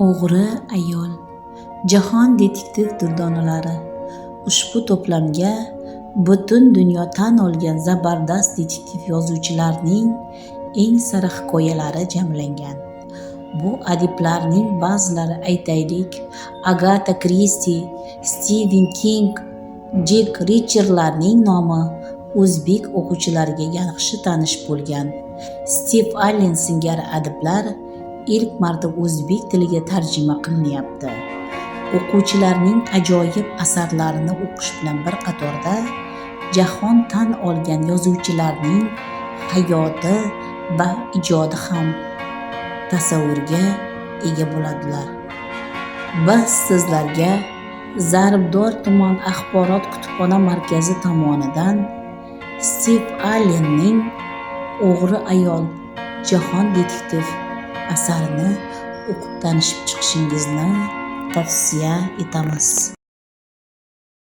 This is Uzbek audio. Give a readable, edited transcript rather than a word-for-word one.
O'g'ri ayol. Jahon detektiv durdonalari. Ushbu to'plamga butun dunyo tan olgan zabardast detektiv yozuvchilarning eng sara hikoyalari jamlangan. Bu adiblarning ba'zilari, aytaylik, Agata Kristi, Stiven King, Jek Richerlarning nomi o'zbek o'quvchilariga yaxshi tanish bo'lgan Stiv Allen singari adiblar ilk marta o'zbek tiliga tarjima qilinyapti. O'quvchilarning ajoyib asarlarini o'qish bilan bir qatorda jahon tan olgan yozuvchilarning hayoti va ijodi ham tasavvurga ega bo'ladilar. Biz sizlarga Zarbdor tuman axborot kutubxona markazi tomonidan Stiv Allenning O'g'ri ayol jahon detektiv asarini o'qib tanishib chiqishingizni tavsiya etamiz.